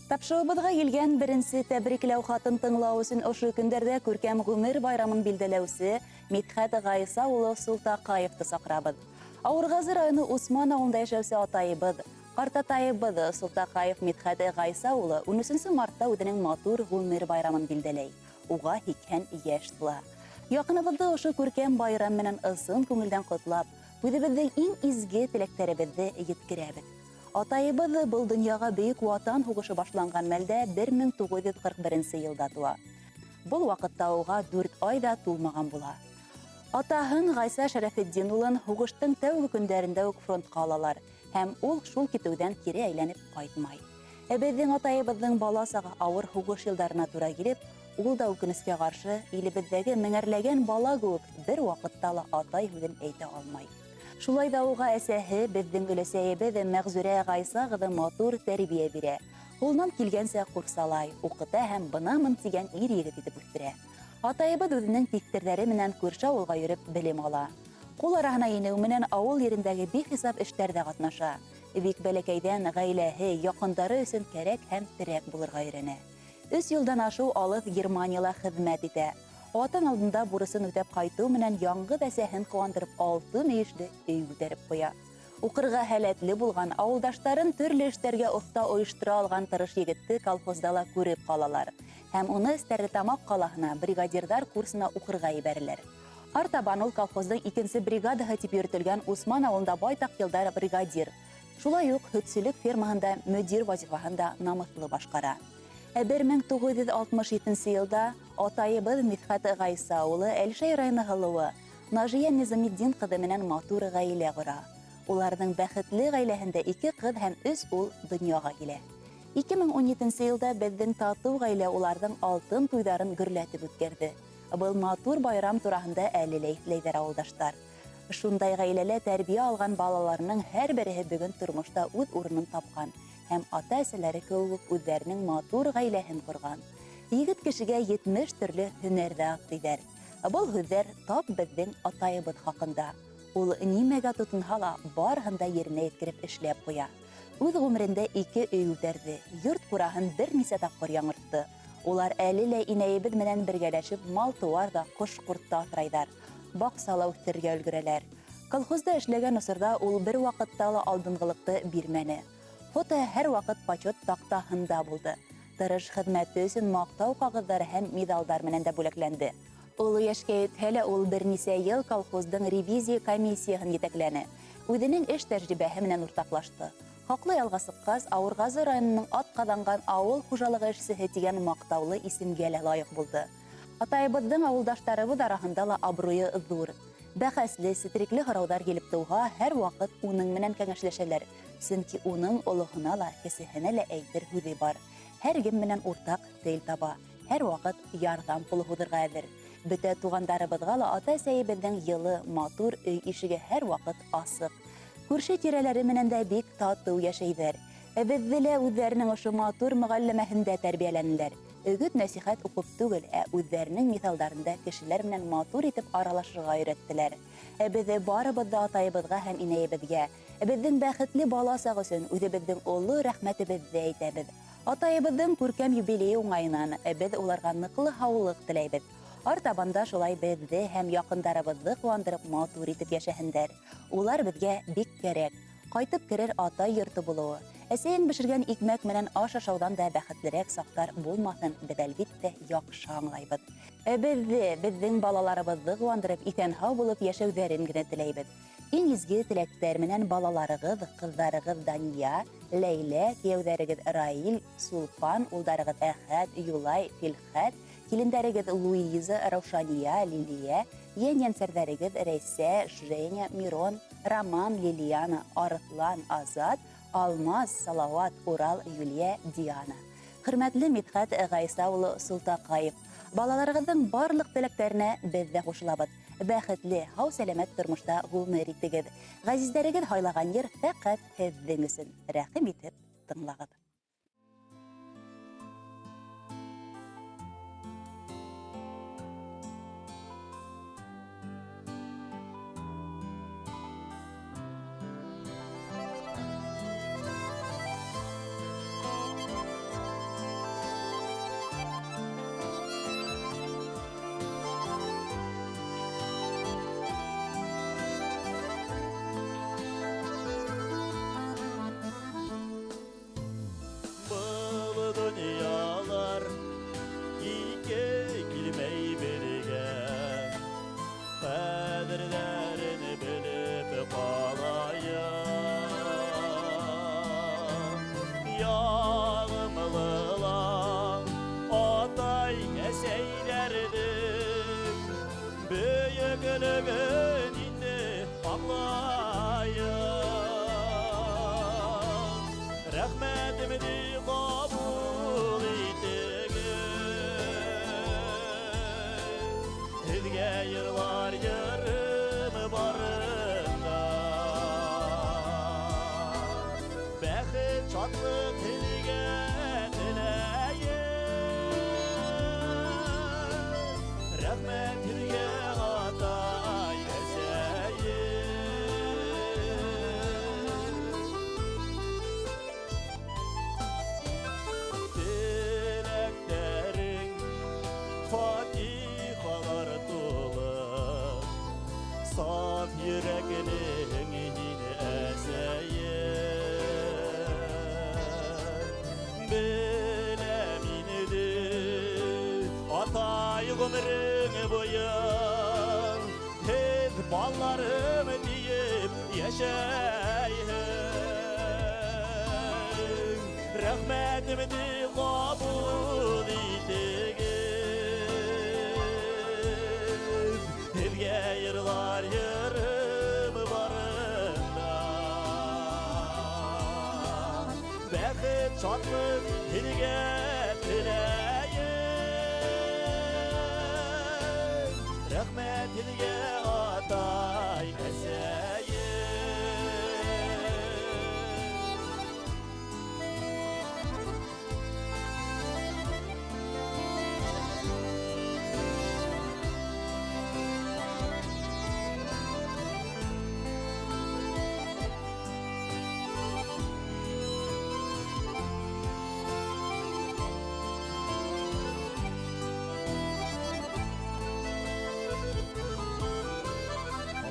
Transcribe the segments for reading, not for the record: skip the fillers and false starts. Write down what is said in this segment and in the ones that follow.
Тапшырыуыбыҙға килгән беренсе тәбрикләү хатын тыңлау өсөн ошо көндәрҙә күркәм ғүмер байрамын билдәләүсе Мидхәт Ғайса улы Султаҡаевты саҡырабыҙ. Ауырғазы районы Усман ауылында йәшәүсе атайыбыҙ, ҡартатайыбыҙ Султаҡаев Мидхәт Ғайса улы 13 мартта үҙенең матур ғүмер байрамын билдәләй. Уға 80 йәш тула. Яҡыныбыҙҙы ошо күркәм байрам менән ысын күңелдән ҡотлап, үҙебеҙҙең иң изге теләктәребеҙҙе еткерәбеҙ. Атайыбыҙ был донъяға Бөйөк Ватан һуғышы башланған мәлдә 1941 йылда туа. Был ваҡытта уға 4 ай ҙа тулмаған була. Атаһын Ғайса Шәрәфетдин улын һуғыштың тәүге көндәрендә үк фронтҡа алалар һәм ул шул китеүҙән кире әйләнеп ҡайтмай. Беҙҙең атайыбыҙҙың бала сағы ауыр һуғыш йылдарына тура килеп, ул да үкенескә ҡаршы илебеҙҙәге меңәрләгән бала кеүек бер ваҡытта ла атай һүҙен әйтә алмай. Шулай ҙа уға әсәһе, беҙҙең өләсәйебеҙ Мәғзүрә Ғайса ҡыҙы матур тәрбиә бирә. Ҡулынан килгәнсә ҡурсалай, уҡыта һәм бынамын тигән ир егет итеп үҫтерә. Атайыбыҙ үҙенең тиҫтерҙәре менән күрше ауылға йөрөп белем ала. Ҡул араһына инеү менән ауыл ерендәге бихисап эштәрҙә ҡатнаша. Бик бәләкәйҙән ғаиләһе, яҡындары өсөн кәрәк һәм терәк булырға өйрәнә. 3 йылдан ашыу алыҫ Германияла хеҙмәт итә. Ватан алдында бурысын үтәп ҡайтыу менән яңғыҙ әсәһен ҡыуандырып 6 мөйөшлө өй күтәреп ҡуя. Уҡырға һәләтле булған, ауылдаштарын төрлө эштәргә оҫта ойоштора алған тырыш егетте колхозда ла күреп ҡалалар. Һәм уны Стәрлетамаҡ ҡалаһына бригадирҙар курсына уҡырға ебәрәләр. Артабан ул колхоздың икенсе бригадаһы тип йөрөтөлгән Усман ауылында байтаҡ йылдар бригадир. Шулай уҡ һөтсөлөк фермаһында мөдир вазифаһын да намыҫлы башҡара. 1967 йылда атайыбыҙ Мидхәт Ғайса улы Әлшәй районы һылыуы Нажия Низаметдин ҡыҙы менән матур ғаилә ҡора. Уларҙың бәхетле ғаиләһендә 2 ҡыҙ һәм 3 ул донъяға килә. 2017 йылда беҙҙең татыу ғаилә уларҙың алтын туйҙарын гөрләтеп үткәрҙе. Был матур байрам тураһында әле лә иҫләйҙәр ауылдаштар. Шундай ғаиләлә тәрбиә алған балаларының һәр береһе бөгөн тормошта үҙ урынын тапҡан һәм ата-әсәләре кеүек үҙҙәренең матур ғаиләһен ҡорған. Егет кешегә 70 төрлө һөнәр ҙә аҙ тиҙәр. Был һүҙҙәр тап беҙҙең атайыбыҙ хаҡында. Ул нимәгә тотонһа ла барыһын да еренә еткереп эшләп ҡуя. Үҙ ғүмерендә 2 өй үтәрҙе, йорт ҡураһын бер нисә тапҡыр яңыртты. Улар әле лә инәйебеҙ менән бергәләшеп мал-тыуар ҙа, ҡош-ҡорт та аҫрайҙар, баҡса ла үҫтерергә өлгөрәләр. Колхозда эшләгән осорҙа ул бер ваҡытта ла алдынғылыҡты бирмәне. Фото һәр ваҡыт почет таҡтаһында булды. Тырыш хеҙмәте өсөн маҡтау ҡағыҙҙары һәм миҙалдар менән дә бүләкләнде. Оло йәшкә етһә лә ул бер нисә йыл колхоздың ревизия комиссияһын етәкләне. Үҙенең эш тәжрибәһе менән уртаҡлашты. Хаҡлы ялға сыҡҡас, Ауырғазы районының атҡаҙанған ауыл хужалығы эшсеһе тигән маҡтаулы исемгә лә лайыҡ булды. Атайыбыҙҙың ауылдаштарыбыҙ араһында ла абруйы ҙур. Бәхәсле, сетрекле һорауҙар килеп тыуһа, һәр ваҡыт уның менән кәңәшләшәләр. Сөнки уның олоһона ла, кесеһенә лә әйтер һүҙе бар. Һәр кем менән уртаҡ тел таба, һәр ваҡыт ярҙам ҡулы һуҙырға әҙер. Бөтә туғандарыбыҙға ла ата-әсәйебеҙҙең йылы, матур өй ишеге һәр ваҡыт асыҡ. Күрше тирәләре менән дә бик татыу йәшәйҙәр. Беҙҙе лә үҙҙәренең ошо матур мөғәлләмәһендә тәрбиәләнеләр. Өгөт нәсихәт уҡып түгел, ә үҙҙәренең миҫалдарында кешеләр менән матур итеп аралашырға өйрәттеләр. Беҙ барыбыҙ ҙа атайыбыҙға һәм инәйебеҙгә беҙҙең бәхетле бала саҡ өсөн үҙебеҙҙең оло рәхмәтебеҙҙе әйтәбеҙ. Атайыбыҙҙың күркәм юбилейы уңайынан беҙ уларға ныҡлы һаулыҡ теләйбеҙ. Артабанда шулай беҙҙе һәм яҡындарыбыҙҙы ҡыуандырып матур итеп йәшәһендәр. Улар беҙгә бик кәрәк. Ҡайтып керер атай йорто булыуы, әсәйең бешергән икмәк менән аш ашауҙан да бәхетлерәк саҡтар булмаҫын беҙ әлбиттә яҡшы аңлайбыҙ. Беҙҙе, беҙҙең балаларыбыҙҙы ҡыуандырып иҫән-һау булып йәшәүҙәрен генә теләйбеҙ. Иң изге теләктәр менән балаларығыҙ, ҡыҙҙарығыҙ Дания, Ләйлә, кейәүҙәрегеҙ Раил, Сулпан, улдарығыҙ Әхәт, Юлай, Филхәт, килендәрегеҙ Луиза, Раушания, Лилиә, йән-йәнсәрҙәрегеҙ Рәйсә, Женя, Мирон, Роман, Лилиана, Арыҫлан, Азат, Алмаз, Салауат, Урал, Юлия, Диана. Хөрмәтле Мидхәт Ғайса улы Султаҡаев, балаларығыҙҙың барлыҡ теләктәренә беҙ ҙә ҡушылабыҙ. Бәхетле, һау-сәләмәт тормошта ғүмер итегеҙ. Ғәзиздәрегеҙ һайлаған йыр фәҡәт һеҙҙең өсөн. Рәхим итеп тыңлағыҙ. шатлык һеҙгә теләйем. Рәхмәт һеҙгә, атай, әсәйем. Теләктәрең фатихалар тулы, саф йөрәклең һин, әсәйем. Беләм инде, атай, ғүмерең буйы һеҙ балаларым тиеп йәшәйһең. Рәхмәтемде ҡабул итегеҙ, һеҙгә йырлар йырым барында. Бәхет, шатлык һеҙгә теләйем. Рәхмәт һеҙгә, атай, әсәйем.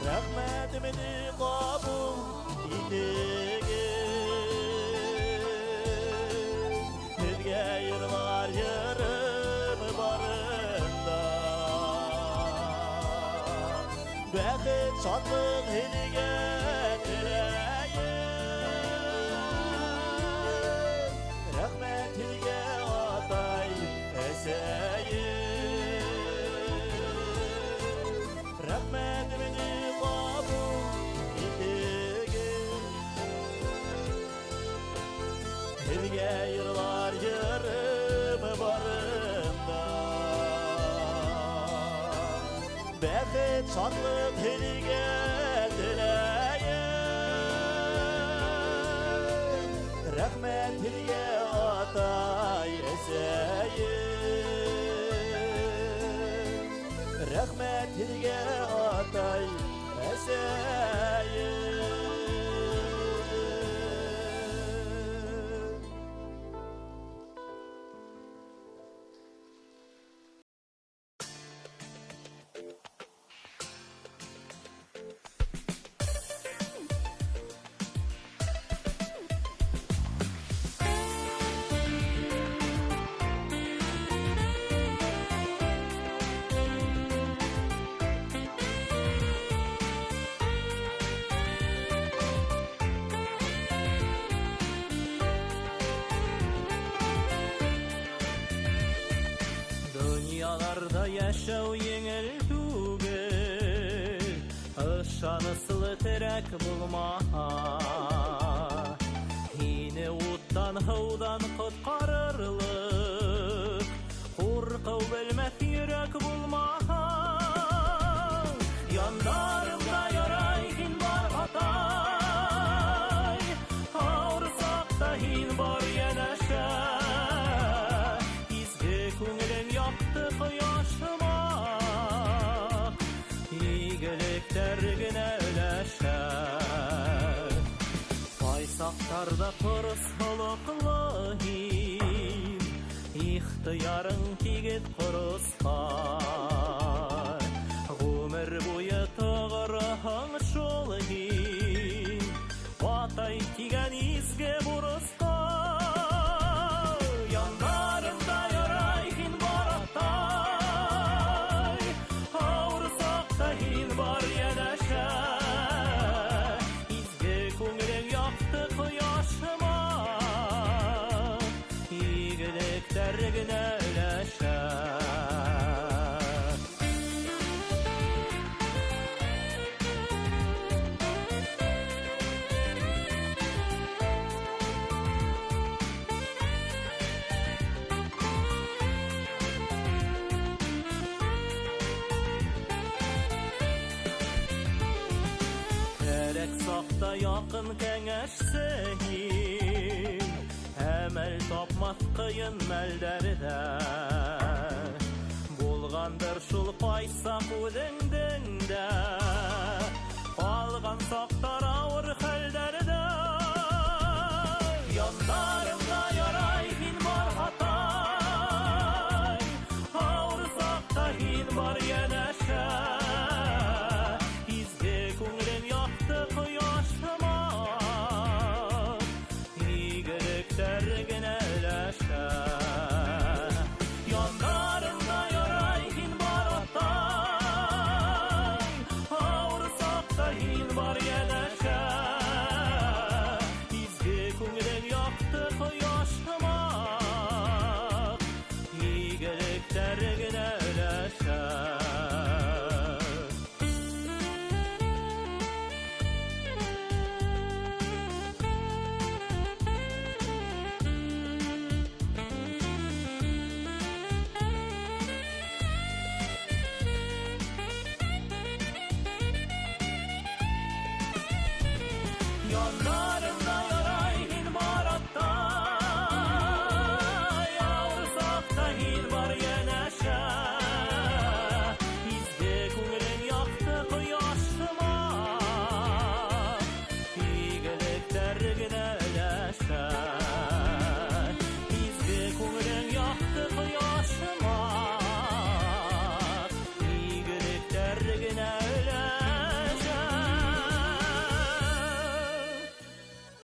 Рәхмәтемде ҡабул итегеҙ, һеҙгә йырлар йырым барында. Бәхет, шатлык һеҙгә теләйем. Рәхмәт һеҙгә, атай, әсәйем. Рәхмәтемде ҡабул итегеҙ, һеҙгә йырлар йырым барында. Бәхет, шатлык һеҙгә теләйем. Рәхмәт һеҙгә, атай, әсәйем. Рәхмәт һеҙгә, атай, әсәйем. Донъяларҙа йәшәү еңел түгел, ышаныслы терәк булмаһа, һине уттан, һыуҙан ҡотҡарырлыҡ ҡурҡыу белмәҫ йөрәк булмаһа. Яндарымда ярай һин бар, атай, ауырсаҡ та һин бар йәнәшә, изге күңелең яҡты ҡояш һымаҡ, игелектәр генә өләшә. Ҡай саҡтарҙа ҡорос холоҡло һин, ихтыярың тигеҙ ҡоросҡа, ғүмер буйы тоғроһоң шул һин, атай тигән изге бурысҡа. Яндарымда ярай һин бар, атай, ауыр саҡта һин бар йәнәшә, изге күңелең яҡты ҡояш һымаҡ, игелектәр генә өләшә. Кәрәк саҡта яҡын кәңәшсе һин, Әмәл тапмаҫ ҡыйын мәлдәрҙә. Булғандыр шул ҡайсаҡ үҙеңдең дә, ҡалған саҡтар ауыр хәлдәрҙә. Яндарыңда ярай һин бар, атай, ауыр саҡта һин бар йәнәшә. Изге күңелең яҡты ҡояш һымаҡ, игелектәр генә өләшә. Яндарыңда ярай һин бар, атай, ауыр саҡта һин бар йәнәшә. Изге күңелең яҡты ҡояш һымаҡ, игелектәр генә өләшә. Яндарыңда